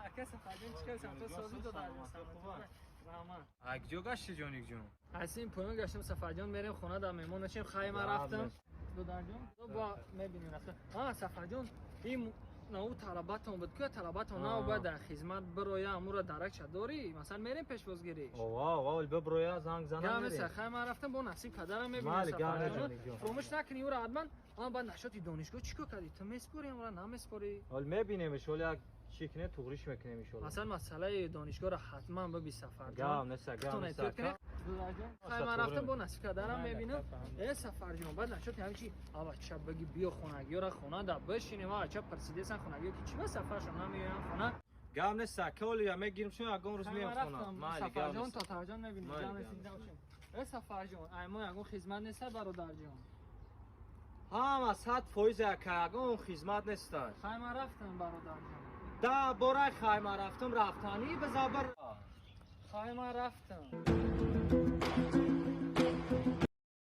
Ака Сафарҷон, чӣ кор, самто сози, додарҷон, саломатӣ, раҳмат. А куҷо гашти, ҷоникҷон? Ҳастим, поён гаштем, Сафарҷон, мерем хона, дар меҳмон нашем. Хай, ман рафтам, додарҷон, бо мебинем рафта. А Сафарҷон, ин нау талабатон буд ку, талабатон нав бояд дар хизмат бироя, амура даракша дорӣ, масалан, мерем пешвозгириш. Ова, ова, биброя, занг занам. Мерем, хай, ман рафтам, бо насиб кадарам мебинем, Сафарҷон. Фаромӯш накунӣ ӯро ҳатман. Ама баъд нашоти донишгоҳ чӣ кор кардӣ? Ту меспорӣ амура, намеспорӣ? Ҳол мебинем, ҳол як чӣ кунем, туғриш мекунем, иншоалло. Масалан, масъалаи донишгоҳро ҳатман биби, Сафарҷон. Гап неста, гап неста. Хай, ман рафтам, бо насиб кадарам мебинам. Э, Сафарҷон, баъд нашоти ҳамин чи, авача баги, биё хонагиёра, хона да бишинем. Авача парсидесан хонагиё, ки чӣ ба сафаршон намеоян хона. Гап неста, коли мегирим, шумо ягон рӯз меям хона. Сафарҷон, то тарҷон мебинем. Э, Сафарҷон, ай мо ягон хизмат неста, бародарҷон? Ҳама 100% яка, ягон хизмат неста. Хай, ман рафтам, бародарҷон. Да бораи, хай, ман рафтам, рафтанӣ бизабар. Хай, ман рафтам.